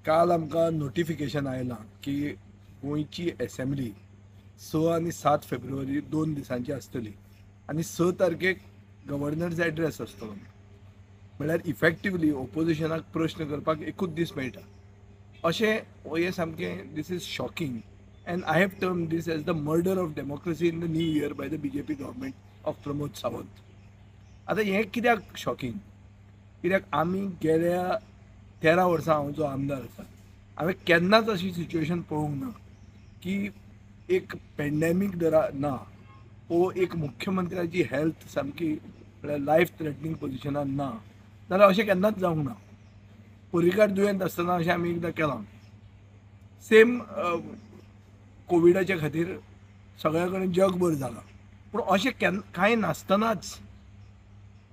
काल आमकां नोटिफिकेशन आयलां की गोंयची एसेंब्ली 6 आनी 7 फेब्रुवारी 2 दिसांची आसतली आनी 6 तारखेक गव्हर्नर्स एड्रेस आसतलो. म्हळ्यार इफेक्टिवली ओपोजिशनाक प्रश्न करपाक एकूच दीस मेळटा. अशें हें सामकें this is shocking and I have term this as the murder of democracy in the new year by the BJP government of Pramod Sawant. आतां हें कित्याक शॉकिंग? कित्याक आमी गेल्या 13 वर्सां हांव जो आमदार आसा, हांवें केन्नाच अशी सिच्युएशन पळोवंक ना की एक पेंडेमीक जर ना वो एक मुख्यमंत्र्याची हेल्थ सामकी म्हळ्यार लायफ थ्रेटनींग पोजिशनान ना जाल्यार अशें केन्नाच जावंक ना. पर्रीकार दुयेंत आसतना अशें आमी एकदां केलां. सेम कोविडाच्या खातीर सगळ्या कडेन जगभर जालां, पूण अशें केन्ना कांय नासतनाच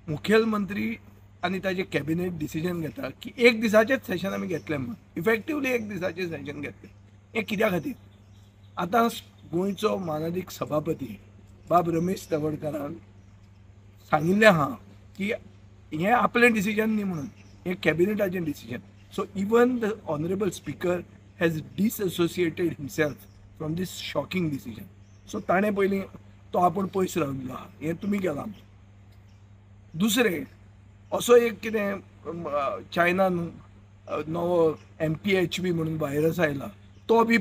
मुखेलमंत्री आनी ताजे कॅबिनेट डिसिजन घेता की एक दिसाचेंच सेशन आमी घेतलें म्हूण. इफेक्टिवली एक दिसाचें सेशन घेतलें. हें कित्या खातीर? आतां गोंयचो मानादीक सभापती बाब रमेश तवडकारान सांगिल्लें आहा की हें आपलें डिसिजन न्ही म्हणून, हें कॅबिनेटाचें decision. So even the honourable speaker has disassociated himself from this shocking decision. So ताणें पयलीं तो आपूण पयस राविल्लो आहा, हें तुमी केलां. दुसरें असो एक कितें चायनान नवो MPHV म्हणून व्हायरस आयला, तो बी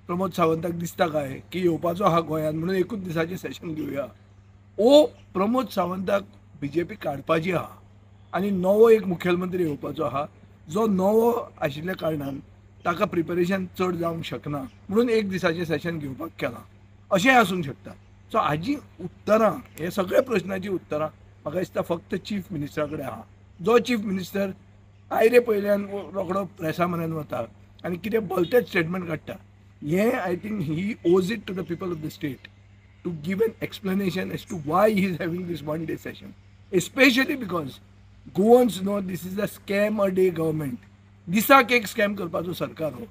प्रमोद सावंताक दिसता काय की येवपाचो आहा गोंयांत म्हणून एकूच दिसाचें सेशन घेवया. ओ प्रमोद सावंताक बीजेपी काडपाची आहा आनी नवो एक मुखेलमंत्री येवपाचो आहा, जो नवो आशिल्ल्या कारणान ताका प्रिपरेशन चड जावंक शकना म्हणून एक दिसाचें सेशन घेवपाक केलां, अशेंय आसूंक शकता. सो हाजी उत्तरां, हे सगळ्या प्रश्नाची उत्तरां म्हाका दिसता फक्त चीफ मिनिस्टरा कडेन आहा. जो चीफ मिनिस्टर आयरे पयल्यान रोखडो प्रेसा म्हऱ्यान वता आनी कितें भलतेच स्टेटमेंट काडटा, हें I think he owes it to the people of the state to give an explanation as to why he is having this one day session, especially because Goans know this is a scam a day government. दिसाक एक scam करपाचो सरकार हो.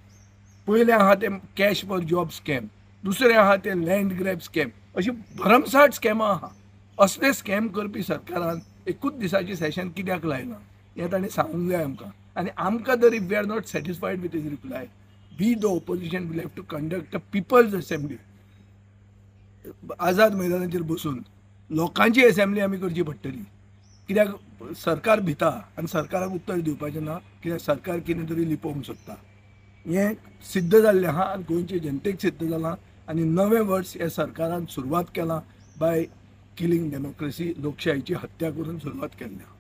पयलें आहा तें cash for job scam, दुसरें आहा तें लँड ग्रॅब स्कॅम, अशी भरमसाठ स्कॅमां आहा. असले स्कॅम करपी सरकारान एकूच दिसाचें सेशन कित्याक लायलां हें ताणें सांगूंक जाय आमकां. आनी आमकां जर if we are not satisfied with his reply, we the opposition will have to conduct a people's assembly. Azad मैदानाचेर बसून लोकांची एसेंब्ली आमी करची पडटली. कित्याक सरकार भिता आनी सरकाराक उत्तर दिवपाचें ना, कित्याक सरकार कितें तरी लिपोवंक सोदता. हें सिद्ध जाल्लें आहा आनी गोंयचे जनतेक सिद्ध जालां आनी नवें वर्स ह्या सरकारान सुरवात केलां बाय किलिंग डेमोक्रेसी, लोकशाहीची हत्या करून सुरवात केल्ली आहा.